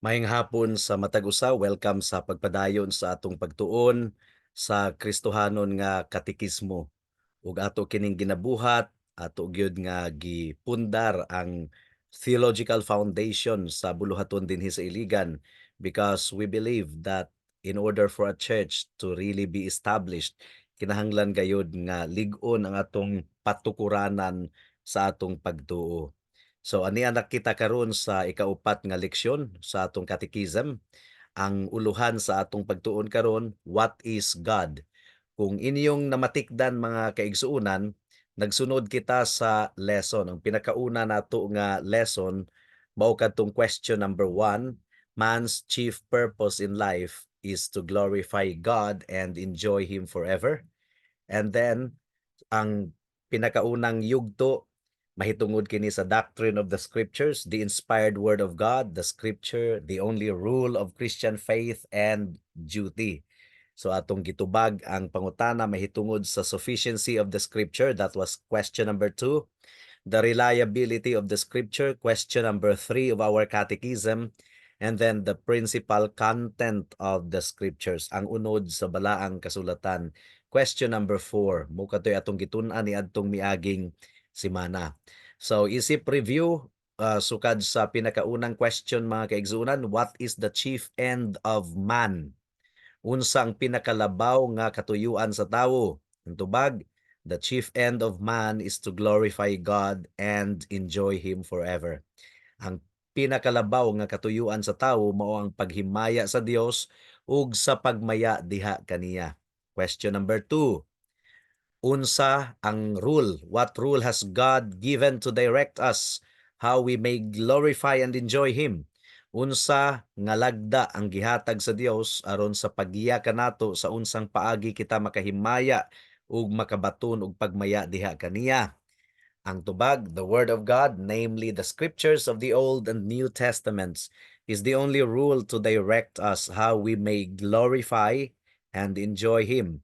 Maayong hapon sa matag usa, welcome sa pagpadayon sa atong pagtuon sa Kristohanon nga katekismo. Ug ato kining ginabuhat, ato gyud nga gipundar ang theological foundation sa buluhaton dinhi sa Iligan because we believe that in order for a church to really be established, kinahanglan gayud nga lig-on ang atong patukuranan sa atong pagtuo. So ania na kita karon sa ikaupat nga leksyon sa atong catechism. Ang uluhan sa atong pagtuon karon, "What is God?" Kung inyong namatikdan, mga kaigsuonan, nagsunod kita sa lesson. Ang pinakauna nato nga lesson mao kadtong question number 1, man's chief purpose in life is to glorify God and enjoy Him forever. And then ang pinakaunang yugto mahitungod kini sa doctrine of the scriptures, the inspired word of God, the scripture, the only rule of Christian faith and duty. So atong gitubag ang pangutana mahitungod sa sufficiency of the scripture, that was question number 2. The reliability of the scripture, question number 3 of our catechism, and then the principal content of the scriptures, ang unod sa balaang kasulatan, question number 4. Mao katoy atong gitun-an niadtong miaging simana. So isip review, sukad sa pinakaunang question, mga kaigsuonan, what is the chief end of man? Unsa ang pinakalabaw nga katuyuan sa tawo? Ang tubag, the chief end of man is to glorify God and enjoy Him forever. Ang pinakalabaw nga katuyuan sa tawo mao ang paghimaya sa Dios ug sa pagmaya diha kaniya. Question number 2, unsa ang rule? What rule has God given to direct us how we may glorify and enjoy Him? Unsa nga lagda ang gihatag sa Dios aron sa paggiya kanato sa unsang paagi kita makahimaya ug makabaton og pagmaya diha kaniya? Ang tubag, the word of God, namely the scriptures of the Old and New Testaments, is the only rule to direct us how we may glorify and enjoy Him.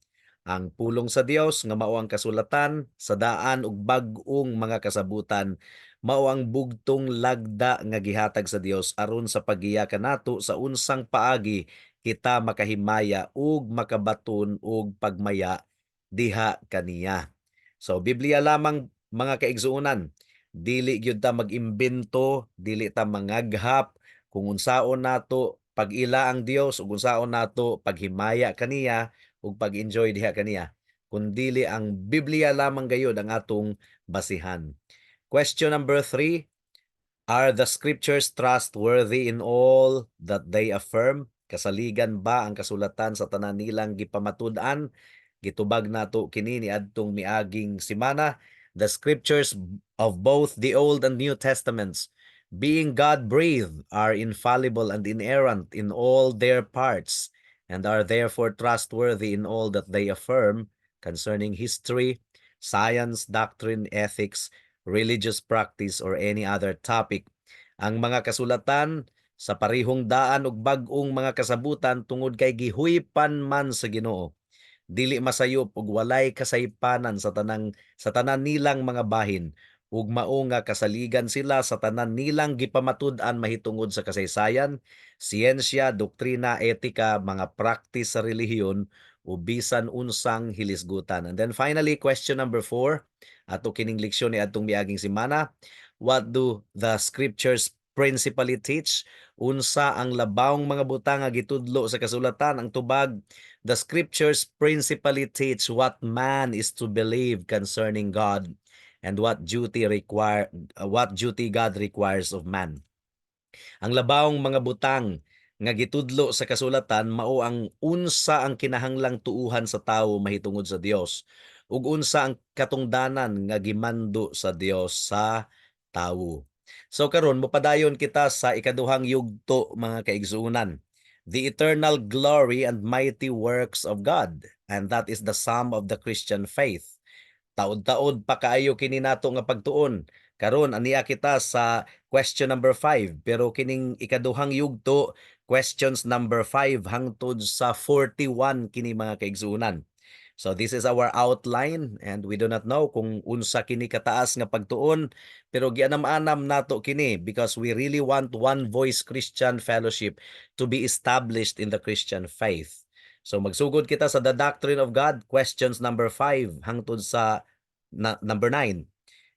Ang pulong sa Dios nga mao ang kasulatan sa daan ug bag-ong mga kasabutan mao ang bugtong lagda nga gihatag sa Dios aron sa paggiya kanato sa unsang paagi kita makahimaya ug makabaton og pagmaya diha kaniya. So Biblia lamang, mga kaigsuonan, dili gyud ta mag-imbento, dili ta mangaghap kung unsaon nato pag-ila ang Dios ug unsaon nato paghimaya kaniya ug pag-enjoy diha kaniya, kundili ang Biblia lamang gayud ang atong basihan. Question number 3, are the scriptures trustworthy in all that they affirm? Kasaligan ba ang kasulatan sa tanan nilang gipamatud-an? Gitubag nato kini niadtong miaging simana. The scriptures of both the Old and New Testaments, being God-breathed, are infallible and inerrant in all their parts, and are therefore trustworthy in all that they affirm concerning history, science, doctrine, ethics, religious practice, or any other topic. Ang mga kasulatan sa parihong daan ug bag-ong mga kasabutan, tungod kay gihuypan man sa Ginoo, dili masayop ug walay kasaypanan sa tanan nilang mga bahin ug mao nga kasaligan sila sa tanan nilang gipamatud-an mahitungod sa kasaysayan, siyensya, doktrina, etika, mga praktis sa relihiyon o bisan unsang hilisgutan. And then finally, question number 4, ato kining leksyon ni adtong miaging semana, what do the scriptures principally teach? Unsa ang labawng mga butang nga gitudlo sa kasulatan? Ang tubag, the scriptures principally teach what man is to believe concerning God and what duty God requires of man. Ang labawng mga butang nga gitudlo sa kasulatan mao ang unsa ang kinahanglang tuuhan sa tawo mahitungod sa Dios ug unsa ang katungdanan nga gimando sa Dios sa tawo. So karon mopadayon kita sa ikaduhang yugto, mga kaigsuonan. The eternal glory and mighty works of God, and that is the sum of the Christian faith. Taod-taod pa kaayo kini nato nga pagtuon. Karon ania kita sa question number 5, pero kining ikaduhang yugto, questions number 5 hangtod sa 41 kini, mga kaigsuonan. So this is our outline, and we do not know kung unsa kini kataas nga pagtuon, pero gianam-anam nato kini because we really want One Voice Christian Fellowship to be established in the Christian faith. So magsugod kita sa the doctrine of God, questions number 5 hangtod sa number 9.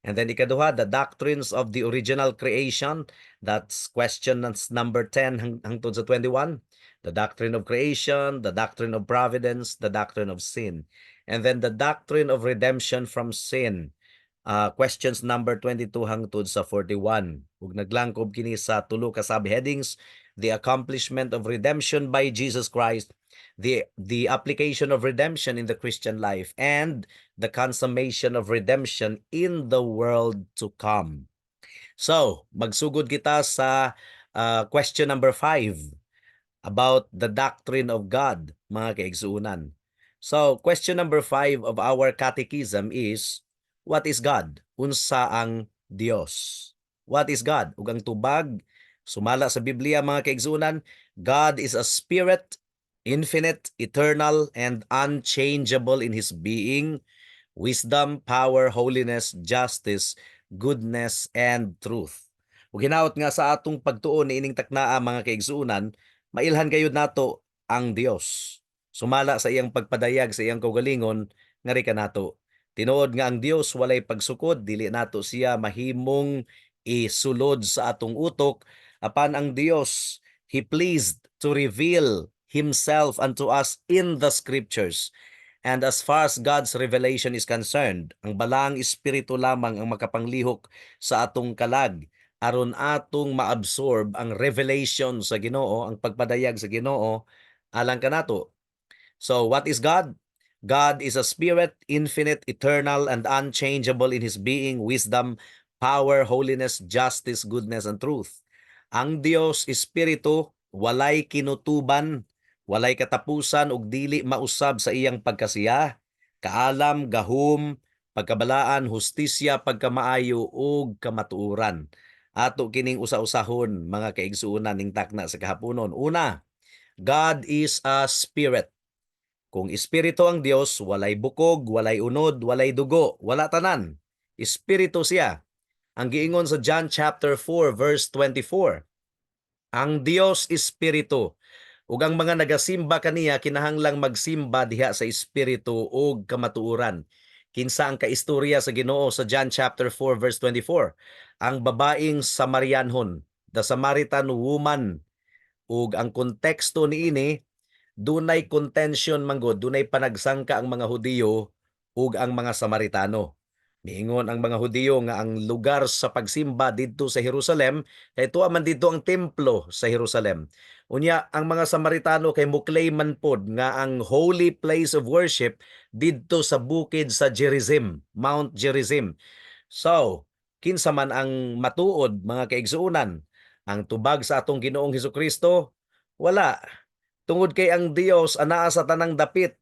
And then ikaduha, the doctrines of the original creation, that's question number 10 hangtod sa 21. The doctrine of creation, the doctrine of providence, the doctrine of sin. And then the doctrine of redemption from sin. Questions number 22 hangtod sa 41. Ug naglangkob kini sa tulo ka subheadings: the accomplishment of redemption by Jesus Christ, the application of redemption in the Christian life, and the consummation of redemption in the world to come. So, magsugod kita sa question number 5 about the doctrine of God, mga kaigsuonan. So, question number 5 of our catechism is, what is God? Unsa ang Dios? What is God? Ug ang tubag, sumala sa Biblia, mga kaigsuonan, God is a spirit, infinite, eternal, and unchangeable in His being, wisdom, power, holiness, justice, goodness, and truth. Ug hinaot nga sa atong pagtuon niining taknaa, mga kaigsuonan, mailhan gayud nato ang Dios. Sumala sa iyang pagpadayag sa iyang kaugalingon ngari kanato. Tinuod nga ang Dios walay pagsukod, dili nato siya mahimong isulod sa atong utok, apan ang Dios, He pleased to reveal Himself unto us in the Scriptures. And as far as God's revelation is concerned, ang Balaang Espiritu lamang ang makapanglihok sa atong kalag aron atong maabsorb ang revelation sa Ginoo, ang pagpadayag sa Ginoo alang kanato. So what is God? God is a spirit, infinite, eternal, and unchangeable in His being, wisdom, power, holiness, justice, goodness, and truth. Ang Dios espiritu, walay kinutuban, walay katapusan ug dili mausab sa iyang pagkasiya, kaalam, gahom, pagkabalaan, hustisya, pagkamaayo ug kamatuoran. Ato kining usa-usahon, mga kaigsuonan, ning takna sa kahaponon. Una, God is a spirit. Kung espiritu ang Dios, walay bukog, walay unod, walay dugo, wala tanan. Espiritu siya. Ang giingon sa John chapter 4 verse 24, ang Dios espiritu ug ang mga nagasimba kaniya kinahanglang magsimba diha sa espiritu ug kamatuoran. Kinsa ang kaistorya sa Ginoo sa John chapter 4 verse 24? Ang babaeng Samarianhon, the Samaritan woman. Ug ang konteksto niini, dunay contention manggod, dunay panagsangka ang mga Hudiyo ug ang mga Samaritano. Miingon ang mga Hudiyo nga ang lugar sa pagsimba didto sa Jerusalem kay tuwa man didto ang templo sa Jerusalem. Unya ang mga Samaritano kay mo-claim man pod nga ang holy place of worship didto sa bukid sa Gerizim, Mount Gerizim. So, kinsa man ang matuod, mga kaigsuonan? Ang tubag sa atong Ginoong Hesukristo, wala. Tungod kay ang Dios anaa sa tanang dapit.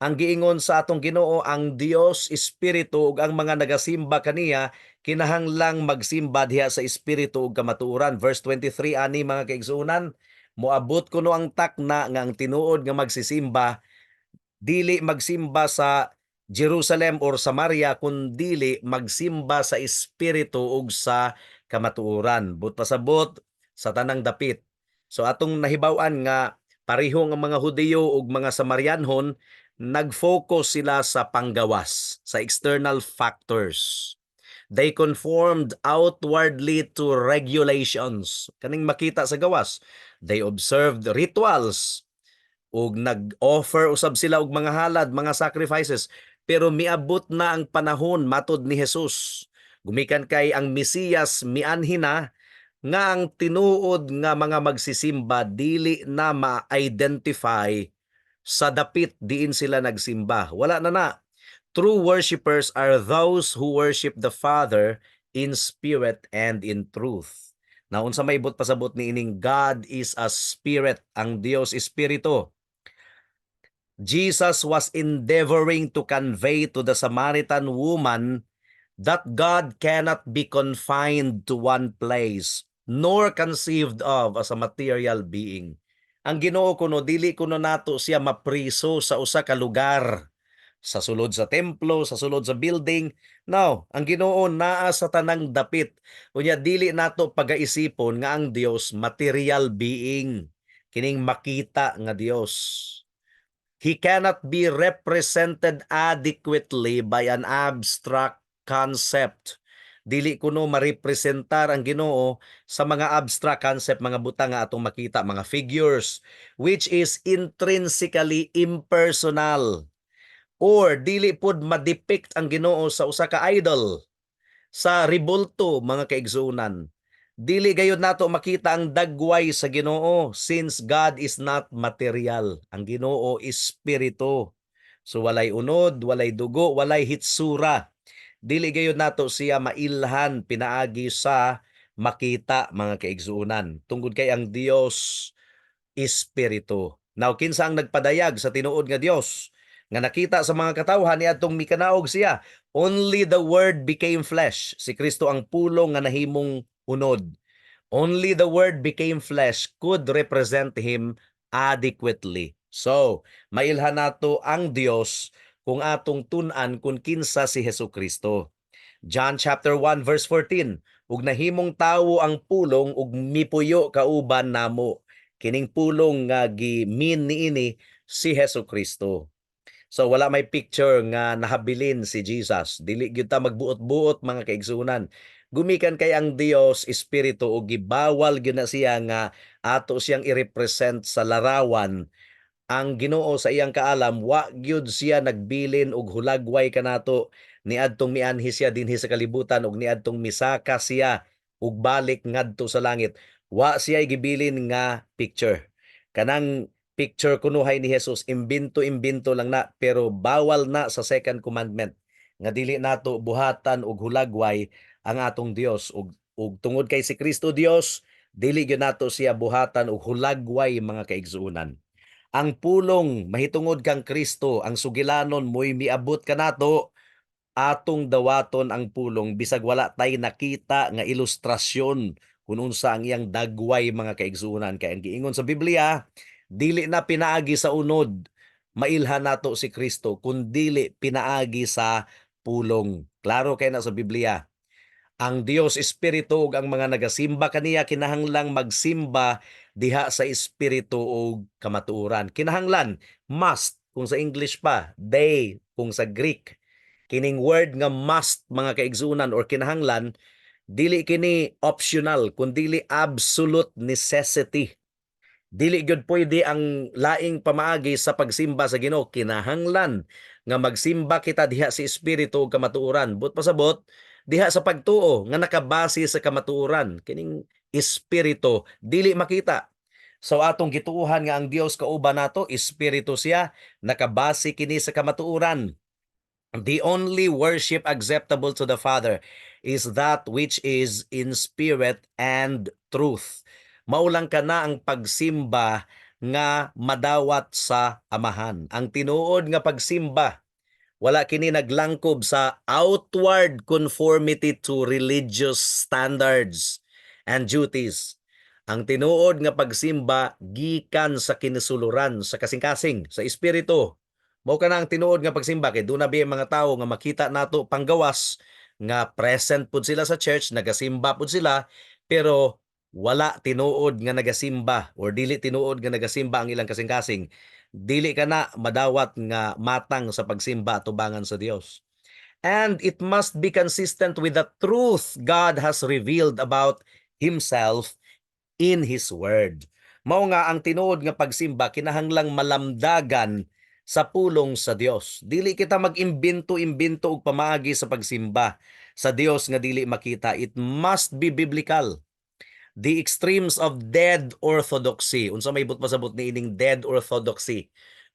Ang giingon sa atong Ginoo, ang Dios espiritu ug ang mga nagasimba kaniya kinahanglang magsimba diha sa espiritu ug kamatuoran. Verse 23 ani, mga kaigsuonan, moabot kuno ang takna nga ang tinuod nga magsisimba dili magsimba sa Jerusalem or Samaria kun dili magsimba sa espiritu ug sa kamatuoran. But pasabot sa tanang dapit. So atong nahibaw-an nga pareho nga mga Hudiyo ug mga Samarianhon, nag-focus sila sa panggawas, sa external factors. They conformed outwardly to regulations. Kaning makita sa gawas. They observed rituals ug nag-offer usab sila og mga halad, mga sacrifices. Pero miabot na ang panahon, matod ni Jesus, gumikan kay ang Mesiyas mianhi na, nga ang tinuod nga mga magsisimba dili na ma-identify sa dapit diin sila nagsimba. Wala na na. True worshipers are those who worship the Father in spirit and in truth. Na unsa may buot pasabot ni ining God is a spirit, ang Dios espiritu? Jesus was endeavoring to convey to the Samaritan woman that God cannot be confined to one place nor conceived of as a material being. Ang Ginoo kuno, dili kuno nato siya mapriso sa usa ka lugar. Sa sulod sa templo, sa sulod sa building. No, ang Ginoo naa sa tanang dapit. Unya dili nato pagaisipon nga ang Dios material being, kining makita nga Dios. He cannot be represented adequately by an abstract concept. Dili kuno marepresentar ang Ginoo sa mga abstract concept, mga butang nga atong makita, mga figures, which is intrinsically impersonal. Or dili pod ma-depict ang Ginoo sa usa ka idol, sa ribulto, mga kaigsuonan. Dili gayud nato makita ang dagway sa Ginoo since God is not material. Ang Ginoo espiritu. So walay unod, walay dugo, walay hitsura. Dili gayud nato siya mailhan pinaagi sa makita, mga kaigsuonan. Tungod kay ang Dios espiritu. Now, kinsa ang nagpadayag sa tinuod nga Dios nga nakita sa mga katawhan niadtong mikanaog siya? Only the Word became flesh. Si Kristo ang pulong nga nahimong unod. Only the Word became flesh could represent him adequately. So, mailhan nato ang Dios kung atong tun-an kung kinsa si Hesus Kristo. John chapter 1 verse 14, "Ug nahimong tawo ang pulong ug mipuyo kauban namo." Kining pulong nga gi-mean niini si Hesus Kristo. So wala may picture nga nahabilin si Jesus. Dili gyud ta magbuot-buot, mga kaigsunan. Gumikan kay ang Dios espiritu ug gibawal gyud na siya nga ato siyang i-represent sa larawan. Ang Ginoo sa iyang kaalam, wa gyud siya nagbilin og hulagway kanato niadtong mianhi siya dinhi sa kalibutan ug niadtong misaka siya ug balik ngadto sa langit. Wa siya gibilin nga picture. Kanang picture kunuhay ni Jesus, imbento-imbento lang na, pero bawal na sa second commandment nga dili nato buhatan og hulagway ang atong Dios. Ug tungod kay si Kristo Dios, dili gyud nato siya buhatan og hulagway, mga kaigsuonan. Ang pulong mahitungod kang Kristo, ang sugilanon, mo'y miabot kanato. Atong dawaton ang pulong bisag wala tay nakita nga ilustrasyon kung unsa ang iyang dagway, mga kaigsuonan, kay ang giingon sa Biblia, dili na pinaagi sa unod mailhan nato si Kristo, kun dili pinaagi sa pulong. Klaro kay na sa Biblia. Ang Dios espiritu ug ang mga nagasimba kaniya kinahanglang magsimba diha sa espiritu ug kamatuoran. Kinahanglan, must kung sa English pa, they kung sa Greek. Kining word nga must, mga kaigsunan, or kinahanglan, dili kini optional kundi absolute necessity. Dili gyud pwede ang laing pamaagi sa pagsimba sa Ginoo. Kinahanglan nga magsimba kita diha sa espiritu ug kamatuoran. But pasabot diha sa pagtuo nga nakabase sa kamatuoran. Kining espiritu dili makita. So atong gituohan nga ang Dios kauban nato, espiritu siya, nakabase kini sa kamatuoran. The only worship acceptable to the Father is that which is in spirit and truth. Mao lang kana ang pagsimba nga madawat sa Amahan. Ang tinuod nga pagsimba, wala kini naglangkob sa outward conformity to religious standards and duties. Ang tinuod nga pagsimba gikan sa kinisuluran sa kasing-kasing, sa espiritu. Mao kana ang tinuod nga pagsimba, kay duna biya mga tawo nga makita nato panggawas nga present pud sila sa church, nagasimba pud sila, pero wala tinuod nga nagasimba or dili tinuod nga nagasimba ang ilang kasing-kasing. Dili kana madawat nga matang sa pagsimba tubangan sa Dios. And it must be consistent with the truth God has revealed about Himself in His Word. Mao nga ang tinuod nga pagsimba kinahanglang malamdagan sa pulong sa Dios. Dili kita mag-imbento-imbento og pamaagi sa pagsimba sa Dios nga dili makita. It must be biblical. The extremes of dead orthodoxy. Unsa may buot pasabot niining dead orthodoxy?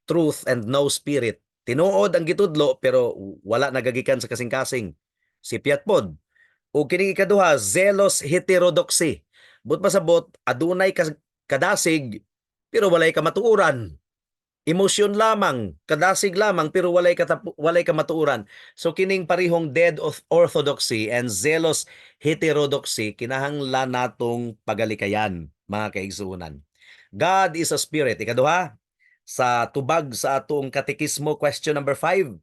Truth and no spirit. Tinuod ang gitudlo pero wala nagagikan sa kasing-kasing. Sipyat pod. O kining ikaduha, zealous heterodoxy. Buot pasabot, adunay kadasig pero walay kamatuoran. Emosyon lamang, kadasig lamang pero walay kamatuoran. So kining parihong dead of orthodoxy and zealous heterodoxy, kinahanglan natong pagalikayan, mga kaigsuonan. God is a spirit. Ikaduha, sa tubag sa atong katekismo, question number 5.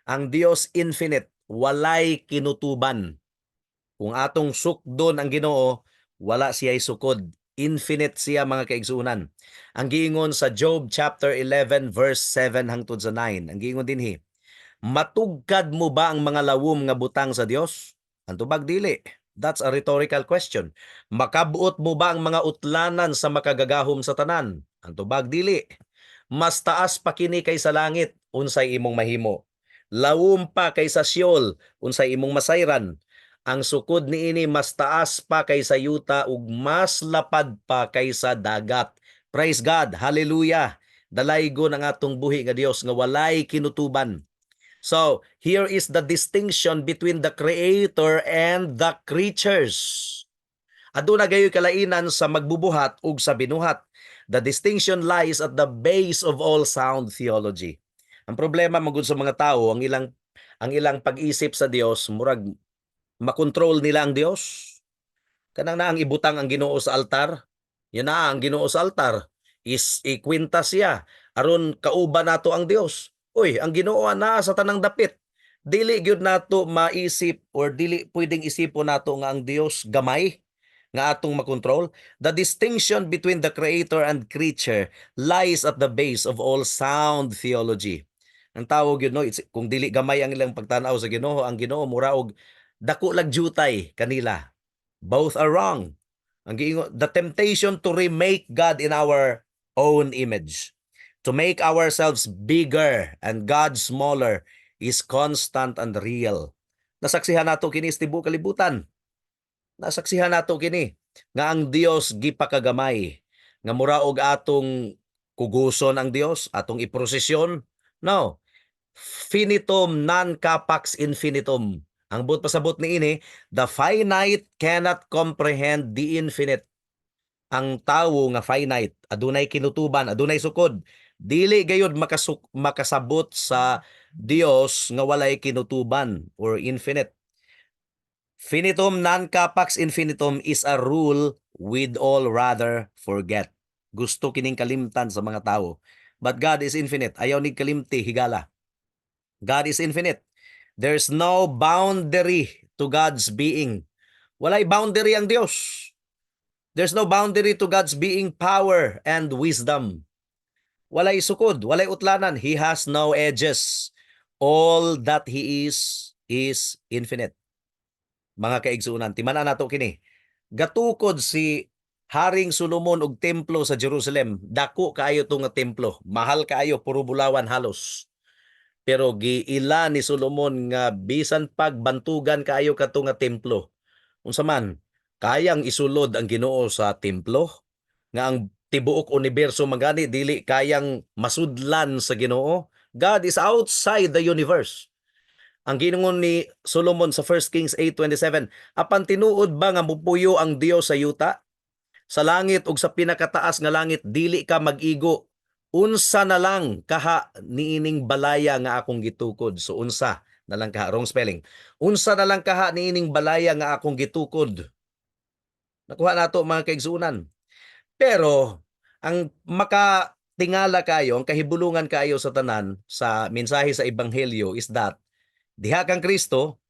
Ang Dios infinite, walay kinutuban. Kung atong sukdon ang Ginoo, wala siya'y sukod. Infinite siya, mga kaigsuonan. Ang giingon sa Job chapter 11 verse 7 hangtod sa 9. Ang giingon dinhi, "Matugkad mo ba ang mga lawom nga butang sa Dios?" Ang tubag, dili. That's a rhetorical question. "Makabuot mo ba ang mga utlanan sa makagagahom sa tanan?" Ang tubag, dili. "Mas taas pa kini kaysa langit, unsay imong mahimo? Lawom pa kaysa Sheol, unsay imong masayran? Ang sukod niini mas taas pa kaysa yuta ug mas lapad pa kaysa dagat." Praise God. Hallelujah. Dalaygon ang atong buhi nga Dios nga walay kinutuban. So, here is the distinction between the creator and the creatures. Aduna gayoy kalainan sa magbubuhat ug sa binuhat. The distinction lies at the base of all sound theology. Ang problema magud sa mga tao, ang ilang pag-isip sa Dios, murag makontrol nila ang Dios. Kanang naang ibutang ang Ginoo sa altar, yan na ang Ginoo sa altar is ikwenta siya aron kauban nato ang Dios. Uy, ang Ginoo naa sa tanang dapit. Dili gyud nato maisip or dili pwedeng isipon nato nga ang Dios gamay nga atong makontrol. The distinction between the creator and creature lies at the base of all sound theology. Ang tao gyud, no, it's, kung dili gamay ang ilang pagtan-aw sa Ginoo, ang Ginoo mura og dako lag jutay kanila. Both are wrong. Ang giingon, the temptation to remake God in our own image, to make ourselves bigger and God smaller, is constant and real. Nasaksihan nato kini sa tibuok kalibutan. Nasaksihan nato kini nga ang Dios gipakagamay, nga mura og atong kuguson ang Dios, atong iprosesyon. No. Finitum non capax infinitum. Ang buot pasabot niini, the finite cannot comprehend the infinite. Ang tawo nga finite, adunay kinutuban, adunay sukod, dili gayud makasabot sa Dios nga walay kinutuban or infinite. Finitum non capax infinitum is a rule we'd all rather forget. Gusto kining kalimtan sa mga tao. But God is infinite. Ayaw ni kalimti, higala. God is infinite. There's no boundary to God's being. Walay boundary ang Dios. There's no boundary to God's being, power, and wisdom. Walay sukod, walay utlanan. He has no edges. All that He is infinite. Mga kaigsuonan, timan-a nato kini. Gatukod si Haring Solomon og templo sa Jerusalem. Dako kaayo to nga templo. Mahal kaayo, puro bulawan halos. Pero giila ni Solomon nga bisan pagbantugan kaayo kato nga templo. Unsa man, kayang isulod ang Ginoo sa templo nga ang tibuok universo magani dili kayang masudlan sa Ginoo? God is outside the universe. Ang giingon ni Solomon sa 1 Kings 8:27, "Apan tinuod ba nga mupuyo ang Dios sa yuta? Sa langit ug sa pinakataas nga langit dili ka mag-igo. Unsa na lang kaha niining balaya nga akong gitukod?" So unsa na lang kaha, wrong spelling. Unsa na lang kaha niining balaya nga akong gitukod? Nakuha nato, mga kaigsuonan. Pero ang makatingala kayo, ang kahibulungan kayo sa tanan sa mensahe sa ebanghelyo is that diha kang Kristo,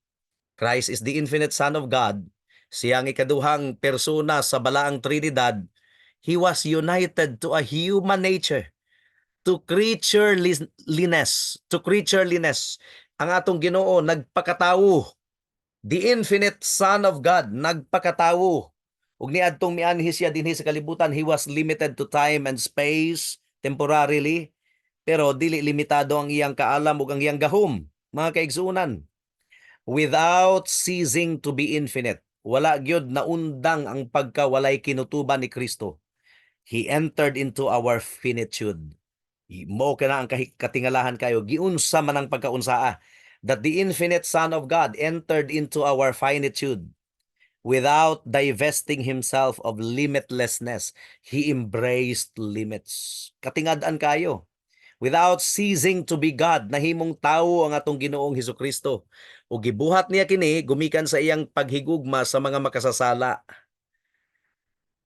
Christ is the infinite Son of God, siya ang ikaduhang persona sa Balaang Trinidad. He was united to a human nature, to creatureliness, to creatureliness. Ang atong Ginoo nagpakatawo. The infinite Son of God nagpakatawo. Ug niadtong mianhi siya dinhi sa kalibutan, he was limited to time and space temporarily, pero dili limitado ang iyang kaalam ug ang iyang gahom, mga kaigsuonan. Without ceasing to be infinite, wala gyud naundang ang pagkawalay kinutuban ni Kristo. He entered into our finitude. Mao kana ang katingalahan kayo, giunsa man ang pagkaunsaa that the infinite Son of God entered into our finitude without divesting himself of limitlessness. He embraced limits. Katingad-an kayo. Without ceasing to be God, nahimong tawo ang atong Ginoong Hesukristo. Ug gibuhat niya kini gumikan sa iyang paghigugma sa mga makasasala.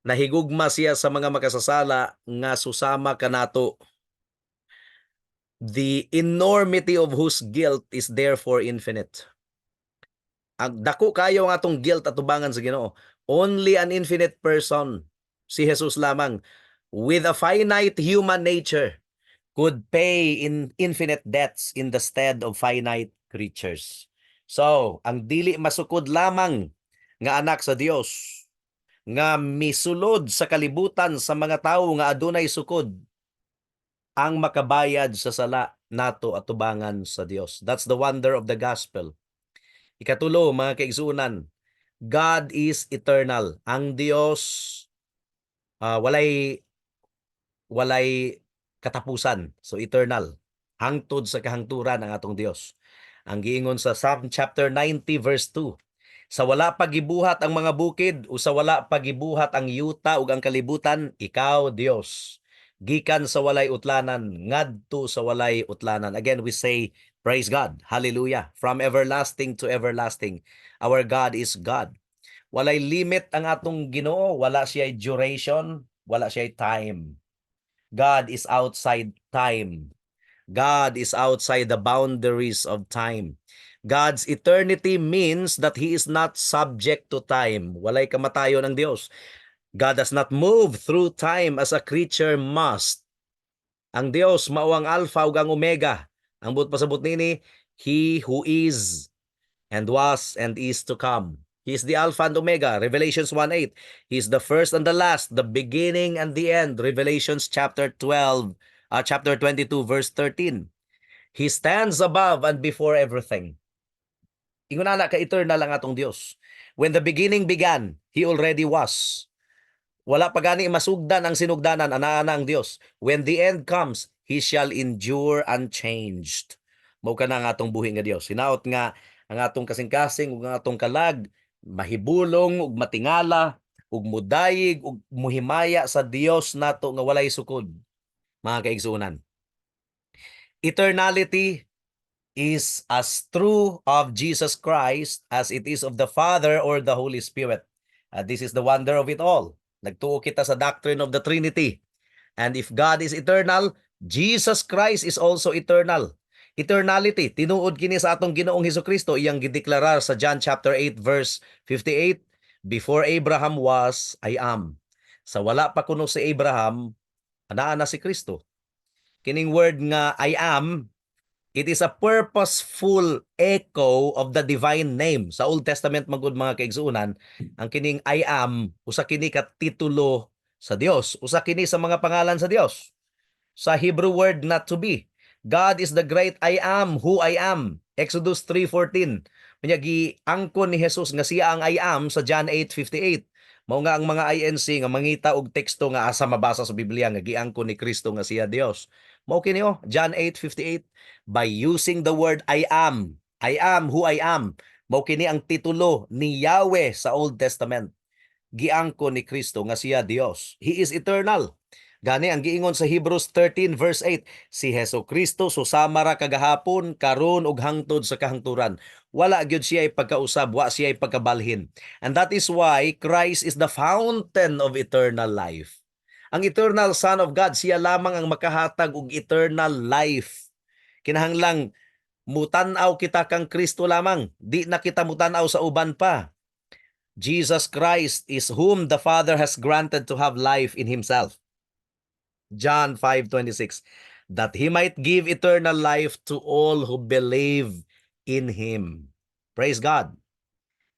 Nahigugma siya sa mga makasasala nga susama kanato. The enormity of whose guilt is therefore infinite. Ang dako kayo ang atong guilt atubangan sa Ginoo. Only an infinite person, si Jesus lamang, with a finite human nature, could pay in infinite debts in the stead of finite creatures. So, ang dili masukod lamang nga anak sa Dios nga misulod sa kalibutan sa mga tawo nga adunay sukod ang makabayad sa sala nato atubangan sa Dios. That's the wonder of the gospel. Ikatulo, mga kaigsuonan, God is eternal. Ang Dios walay katapusan. So eternal. Hangtod sa kahangturan ang atong Dios. Ang giingon sa Psalm chapter 90 verse 2, "Sa wala pa gibuhat ang mga bukid o sa wala pa gibuhat ang yuta ug ang kalibutan, ikaw Dios, gikan sa walay utlanan ngadto sa walay utlanan." Again we say praise God. Hallelujah. From everlasting to everlasting, our God is God. Walay limit ang atong Ginoo, wala siya duration, wala siya time. God is outside time. God is outside the boundaries of time. God's eternity means that He is not subject to time. Walay kamatayon ang Dios. God does not move through time as a creature must. Ang Dios mao ang Alpha ug ang Omega. Ang buot pasabot nini, He who is and was and is to come. He is the Alpha and Omega, Revelations 1:8. He is the first and the last, the beginning and the end, Revelations chapter 12, chapter 22 verse 13. He stands above and before everything. Ingon ana ka eternal ang atong Dios. When the beginning began, He already was. Wala pa gani masugdan ang sinugdanan, anaa na ang Dios. When the end comes, He shall endure unchanged. Mao kana ang atong buhi nga Dios. Hinaot nga ang atong kasing-kasing ug ang atong kalag mahibulong ug matingala ug mudayig ug muhimaya sa Dios nato nga walay sukod, mga kaigsuonan. Eternality is as true of Jesus Christ as it is of the Father or the Holy Spirit. This is the wonder of it all. Nagtuo kita sa doctrine of the Trinity. And if God is eternal, Jesus Christ is also eternal. Eternality, tinuod kini sa atong Ginoong Hesukristo, iyang gideklarar sa John chapter 8 verse 58, "Before Abraham was, I am." Sa wala pa kuno si Abraham, anaa na si Kristo. Kining word nga "I am," it is a purposeful echo of the divine name. Sa Old Testament magud, mga kaigsuonan, ang kining "I am," usa kini ka titulo sa Dios, usa kini sa mga pangalan sa Dios. Sa Hebrew word not to be. God is the great I am who I am. Exodus 3:14. Unya giangkon ni Jesus nga siya ang "I am" sa John 8:58. Mao nga ang mga INC nga mangita og teksto nga asa mabasa sa Biblia nga giangkon ni Kristo nga siya Dios. Mao kini oh, John 8:58, by using the word "I am," "I am who I am." Mao kini ang titulo ni Yahweh sa Old Testament. Giangkon ni Kristo nga siya Dios. He is eternal. Gani ang giingon sa Hebrews 13 verse 8, si Hesus Kristo susama ra kagahapon, karon ug hangtod sa kahangturan. Wala gyud siya pagkausab, wa siya pagkabalhin. And that is why Christ is the fountain of eternal life. Ang eternal Son of God, siya lamang ang makahatag og eternal life. Kinahanglang mutan-aw kita kang Kristo lamang, di na kita mutan-aw sa uban pa. Jesus Christ is whom the Father has granted to have life in himself. John 5:26, that he might give eternal life to all who believe in him. Praise God.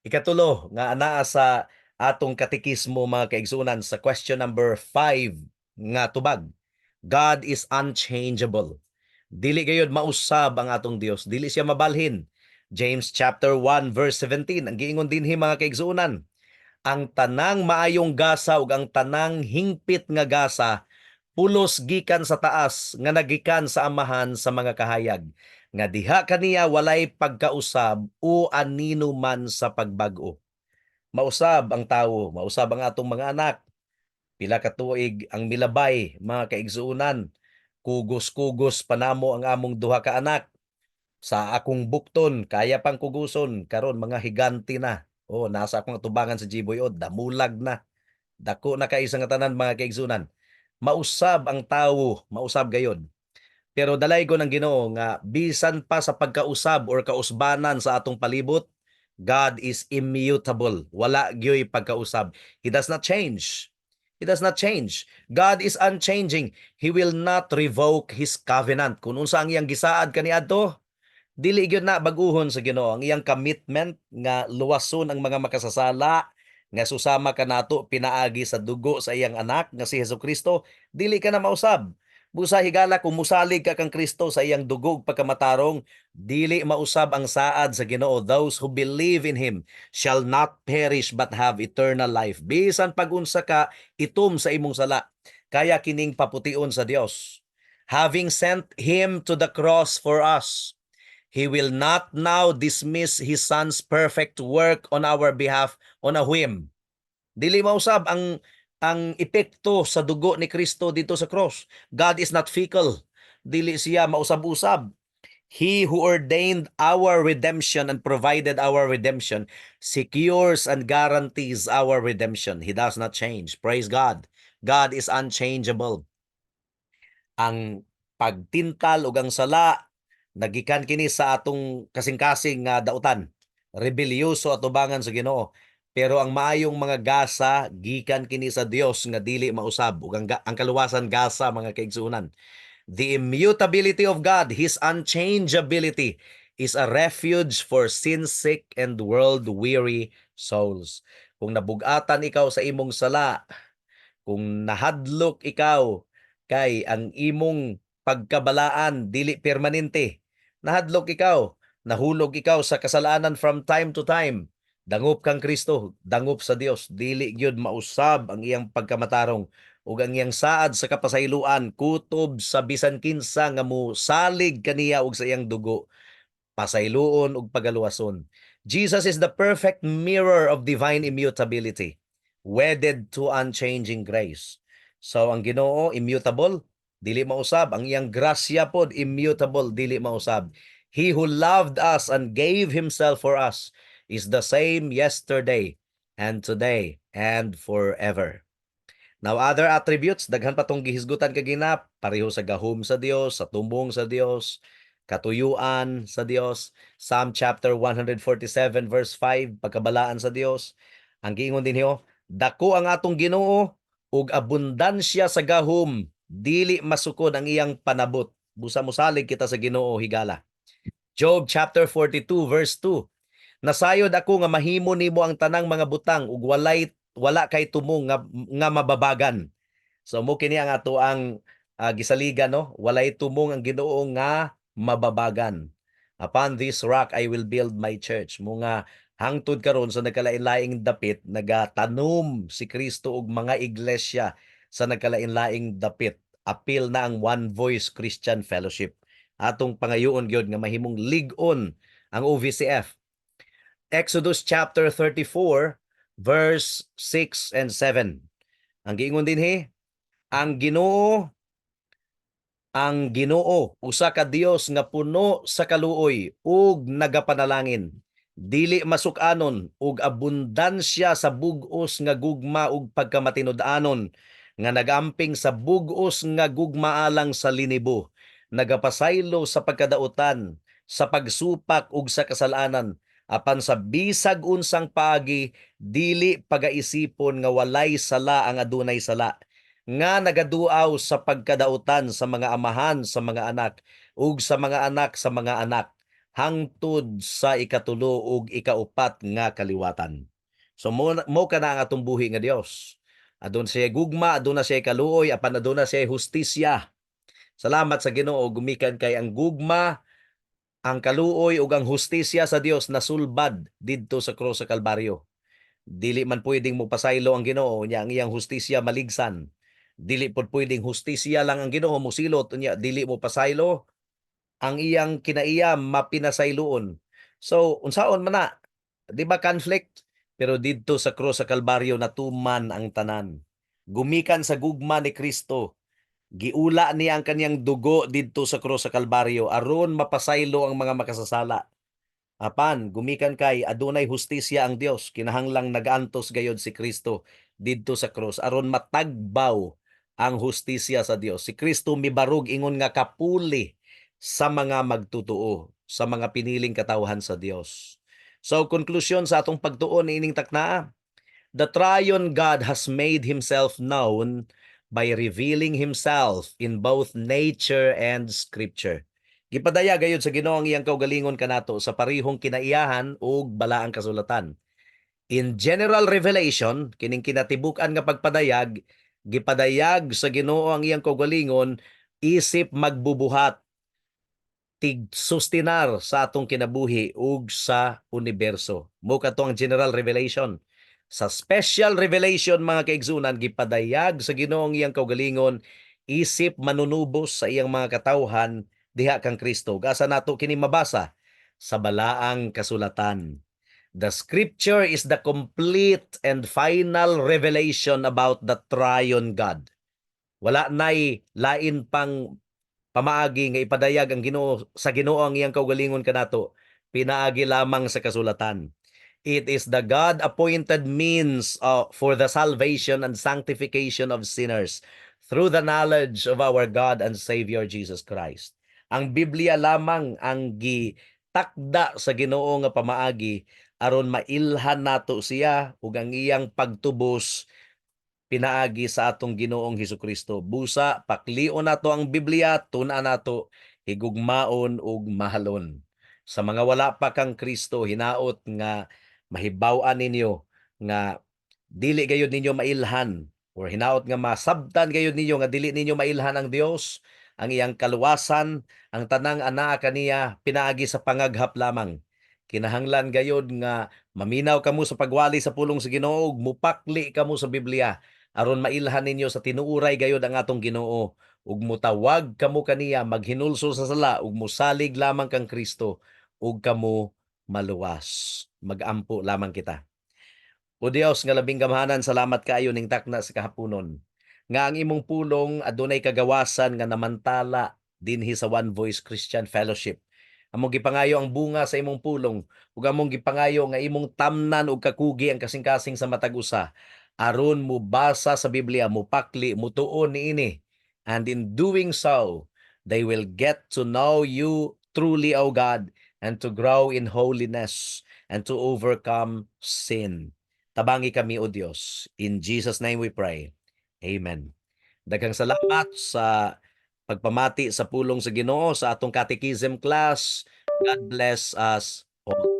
Ikatulo nga anaa sa atong katekismo, mga kaigsuonan, sa question number 5 nga tubag. God is unchangeable. Dili gayud mausab ang atong Dios, dili siya mabalhin. James chapter 1 verse 17 ang giingon dinhi, mga kaigsuonan, ang tanang maayong gasa ug ang tanang hingpit nga gasa pulos gikan sa taas nga nagikan sa Amahan sa mga kahayag nga diha kaniya walay pagkausab o anino man sa pagbag-o. Mausab ang tawo, mausab ang atong mga anak. Pila ka tuig ang milabay, mga kaigsuonan. Kugos-kugos pa namo ang among duha ka anak. Sa akong bukton, kaya pang kuguson, karon mga higante na. Oh, nasa akong atubangan sa Jiboy, oh, damulag na. Dako na kay nga tanan, mga kaigsuonan. Mausab ang tawo, mausab gayod. Pero dalaygon ang Ginoo nga bisan pa sa pagkausab or kausbanan sa atong palibot, God is immutable. Wala gyoy pagkausab. He does not change. He does not change. God is unchanging. He will not revoke His covenant. Kung unsa ang iyang gisaad kaniadto, dili gyud na bag-uhon sa Ginoo ang iyang commitment nga luwason ang mga makasasala nga susama kanato pinaagi sa dugo sa iyang anak nga si Hesukristo, dili ka na mausab. Busa, higala, kung musalig ka kang Kristo sa iyang dugo ug pagkamatarong, dili mausab ang saad sa Ginoo. Those who believe in Him shall not perish but have eternal life. Bisan pag-unsa ka itom sa imong sala, kaya kining papution sa Dios. Having sent Him to the cross for us, He will not now dismiss His Son's perfect work on our behalf on a whim. Dili mausab ang epekto sa dugo ni Kristo dito sa cross. God is not fickle. Dili siya mausab-usab. He who ordained our redemption and provided our redemption secures and guarantees our redemption. He does not change. Praise God. God is unchangeable. Ang pagtintal ug ang sala nagikan kini sa atong kasing-kasing nga dautan. Rebelyoso atubangan sa Ginoo. Pero ang maayong mga gasa gikan kini sa Dios nga dili mausab ug ang kaluwasan gasa, mga kaigsuonan. The immutability of God, His unchangeability, is a refuge for sin-sick and world-weary souls. Kung nabugatan ikaw sa imong sala, kung nahadlok ikaw kay ang imong pagkabalaan dili permanente, nahadlok ikaw, nahulog ikaw sa kasalanan from time to time, dangop kang Kristo, dangop sa Dios, dili gyud mausab ang iyang pagkamatarong ug ang iyang saad sa kapasayloan kutob sa bisan kinsa nga mosalig kaniya ug sa iyang dugo, pasayloon ug pagaluwason. Jesus is the perfect mirror of divine immutability, wedded to unchanging grace. So ang Ginoo immutable, dili mausab. Ang iyang grasya pod immutable, dili mausab. He who loved us and gave himself for us is the same yesterday and today and forever. Now, other attributes, daghan pa tong gihisgutan kagina, pareho sa gahom sa Dios, sa tumong sa Dios, katuyuan sa Dios. Psalm chapter 147 verse 5, pagkabalaan sa Dios. Ang giingon dinhi, dako ang atong Ginoo ug abundansya sa gahom, dili masukod ang iyang panabot. Busa mosalig kita sa Ginoo, higala. Job chapter 42 verse 2. Nasayod ako nga mahimo nimo ang tanang mga butang ug wala kay tumong nga mababagan. So mo kini ang ato ang gisaligan, no, walay tumong ang Ginoo nga mababagan. Upon this rock I will build my church. Mo nga hangtod karon sa nagkalain-laing dapit nagatanom si Kristo og mga iglesia sa nagkalain-laing dapit. Apil na ang One Voice Christian Fellowship. Atong pangayoon gyud nga mahimong lig-on ang OVCF. Exodus chapter 34 verse 6 and 7. Ang giingon dinhi, ang Ginoo usa ka Dios nga puno sa kaluoy ug nagapanalangin, dili masuk-anon ug abundansya sa bug-os nga gugma ug pagkamatinud-anon, nga nagamping sa bug-os nga gugma alang sa linibo, nagapasaylo sa pagkadautan, sa pagsupak ug sa kasalanan, apan sa bisag unsang paagi dili pagaisipon nga walay sala ang adunay sala, nga nagaduaw sa pagkadautan sa mga amahan sa mga anak ug sa mga anak sa mga anak hangtod sa ikatulo ug ikaupat nga kaliwatan. So mo kana ang atong buhi nga Dios. Aduna siya gugma, aduna siya kaluoy, apan aduna siya hustisya. Salamat sa Ginoo gumikan kay ang gugma, ang kaluoy ug ang hustisya sa Dios nasulbad didto sa krus sa Kalbaryo. Dili man pwedeng mopasaylo ang Ginoo nya ang iyang hustisya maligsan. Dili pod pwedeng hustisya lang ang Ginoo, mosilot unya dili mo pasaylo, ang iyang kinaiya mapinasayloon. So unsaon man na? Di ba conflict? Pero didto sa krus sa Kalbaryo natuman ang tanan. Gumikan sa gugma ni Kristo, giula niya ang kanyang dugo didto sa krus sa Kalbaryo aron mapasaylo ang mga makasasala. Apan gumikan kay adunay hustisya ang Dios, kinahanglang nagantos gayod si Kristo didto sa krus aron matagbaw ang hustisya sa Dios. Si Kristo mibarog ingon nga kapuli sa mga magtutuo, sa mga piniling katawhan sa Dios. So konklusyon sa atong pagtuon niining taknaa, the triune God has made himself known by revealing himself in both nature and scripture. Gipadayag gayud sa Ginoo ang iyang kaugalingon kanato sa parihong kinaiyahan ug balaang kasulatan. In general revelation, kining kinatibuk-an nga pagpadayag, gipadayag sa Ginoo ang iyang kaugalingon isip magbubuhat, tig-sustinar sa atong kinabuhi ug sa universo. Mao kato ang general revelation. Sa special revelation, mga kaigsunan, gipadayag sa Ginoo ang iyang kaugalingon isip manunubos sa iyang mga katawhan diha kang Kristo. Asa nato kini mabasa? Sa balaang kasulatan. The scripture is the complete and final revelation about the triune God. Wala nay lain pang pamaagi nga ipadayag ang Ginoo sa Ginoo ang iyang kaugalingon kanato, pinaagi lamang sa kasulatan. It is the God-appointed means for the salvation and sanctification of sinners through the knowledge of our God and Savior Jesus Christ. Ang Biblia lamang ang gitakda sa Ginoo nga pamaagi aron mailhan nato siya ug ang iyang pagtubos pinaagi sa atong Ginoong Hesukristo. Busa paklion nato ang Biblia, tun-an nato, higugmaon ug mahalon. Sa mga wala pa kang Kristo, hinaot nga mahibaw-an ninyo nga dili gayud ninyo mailhan or hinaot nga masabtan gayud ninyo nga dili ninyo mailhan ang Dios, ang iyang kaluwasan, ang tanang anaa kaniya pinaagi sa pangaghap lamang. Kinahanglan gayud nga maminaw kamo sa pagwali sa pulong sa Ginoo ug mupakli kamo sa Biblia aron mailhan ninyo sa tinuuray gayud ang atong Ginoo ug mutawag kamo kaniya, maghinulsol sa sala ug mosalig lamang kang Kristo ug kamo maluwas. Magampo lamang kita. O Dios nga labing gamhanan, salamat kaayo ning takna sa kahaponon, nga ang imong pulong adunay kagawasan nga namantala dinhi sa One Voice Christian Fellowship. Among gipangayo ang bunga sa imong pulong ug among gipangayo nga imong tamnan og kakugi ang kasing-kasing sa matag usa aron mubasa sa Biblia, mupakli, mutuon niini. And in doing so, they will get to know you truly, O God, and to grow in holiness and to overcome sin. Tabangi kami, O Dios. In Jesus' name we pray. Amen. Daghang salamat sa pagpamati sa pulong sa Ginoo sa atong catechism class. God bless us all.